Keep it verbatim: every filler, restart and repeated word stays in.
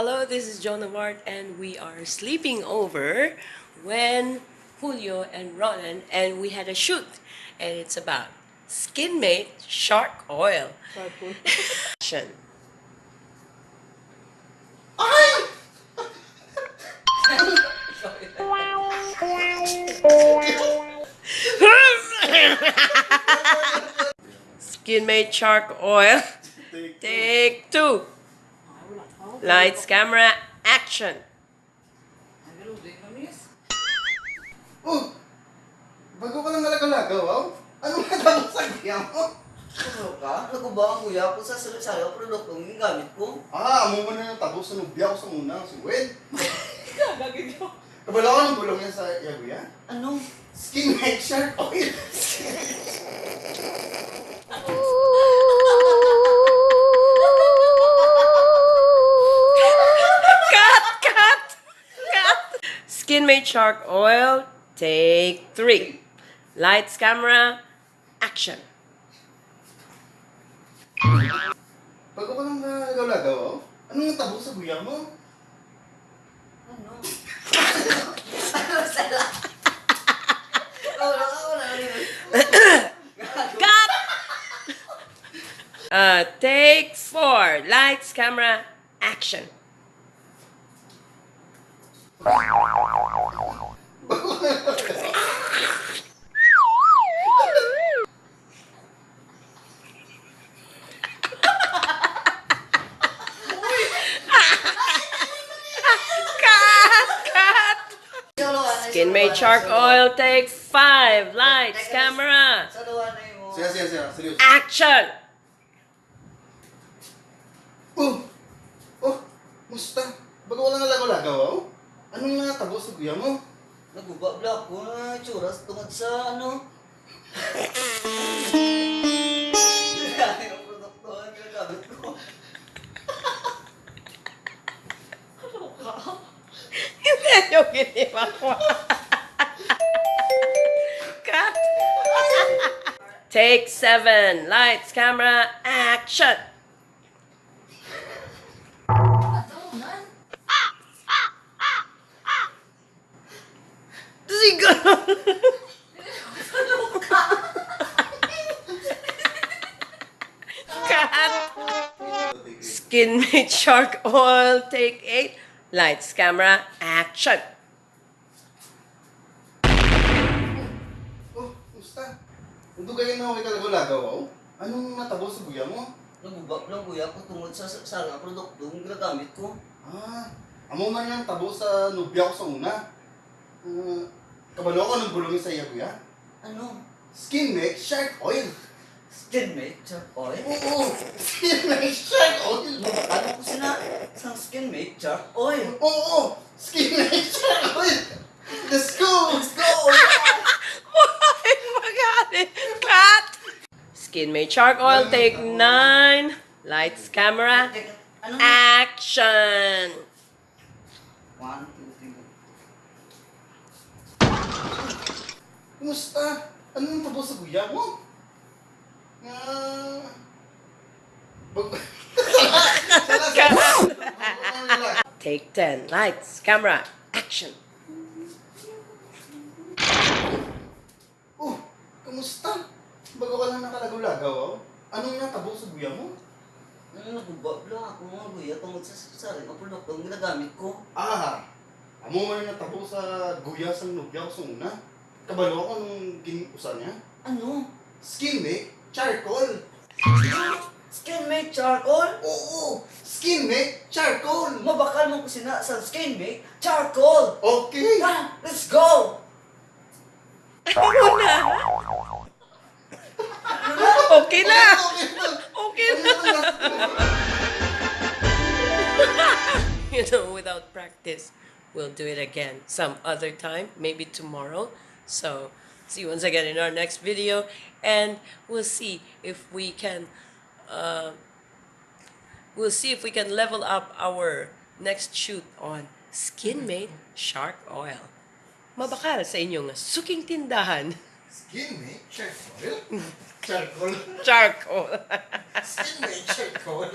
Hello, this is Joan of Arc, and we are sleeping over when Julio and Ronan and we had a shoot, and it's about Skinmate Shark Oil. Shark Oil. Action. Ay! Skinmate Shark Oil. Take two. Lights, camera, action. Oh! Bago ka lang nalagaw-lagaw, oh? Ano nga tapos sa guyam mo? Ano ka? Naguba ang guya ko sa sari-sari ang produktong ginagamit ko. Ah, amo man na natabo sa nobya ko sa una, si Gwen. Gagawin ko. Kabalo ka ng bulong yan sa yaguya? Ano? Skinmate Shark Oil. Cut! Cut! Cut! Skinmate Shark Oil, take three. Lights, camera, action. Bago ka lang nalagaw-lagaw, oh? Ano nga tabo sa guyam mo? Ano? Ano sala? Wala, wala, wala. Cut! Uh, take four. Lights, camera, action. Cut! Cut! Skinmate Shark Oil, take five. Lights, camera, Sige, sige, sige. Seryoso. Action! Oh! Oh! Musta? Bago wala nga lagaw-lagaw, oh? Anong natabo sa guyam mo? Naguba bala ako nga itsura tungod sa ano. Ang produkto ang ginagamit ko. Hindi nyo giniwa ko. Cut! Take seven. Lights, camera, action! Sigaw! Cut! Skinmate Shark Oil, take eight. Lights, camera, action! Oh, musta? Ang dugay na may kalagaw-lagaw, oh. Anong natabo sa guyam mo? Naguba lang, kuya, ko tungod sa sa- sarang produkto nga ginagamit ko. Ah, amo man nga natabo sa nobya ko sa una. Ah, kabalo ko ng bulong sa iya, kuya? Ano? Skinmate Shark Oil. Skinmate Shark Oil? Oo, Skinmate Shark Oil. Ano ko sina? Sang Skinmate Shark Oil? Oo, Skinmate Shark Oil. Let's go! Let's go! Why? Magaling! Cut! Skinmate Shark Oil, take nine. Lights, camera, Ano? Action! One, two, three. Kumusta? Anong tabo sa guyam mo? Nga... Bag... Sala, sala, sala. Take ten. Lights, camera, action! Oh, kumusta? Bago ka lang nakalagaw-lagaw, oh. Anong natabo sa guyam mo? Ano, naguba bala ako nga guya tungod sa sa- sarang produkto nga ginagamit ko. Ah, amo man ang natabo sa guya sang nobya ko sa una. Kabalo ako nung gin-usa niya. Ano? Skinmate Charcoal. Skinmate Charcoal? Oo, Skinmate Charcoal. Mabakal man ko sina sa Skinmate Charcoal! Okay. Tara, let's go! Ano na? Okay na! Okay na! You know, without practice, we'll do it again some other time, maybe tomorrow. So, see you once again in our next video, and we'll see if we can, uh, we'll see if we can level up our next shoot on Skinmate Shark Oil. Mabakal sa inyong suking tindahan. Skinmate Charcoal. Charcoal. Charcoal. Skinmate Charcoal.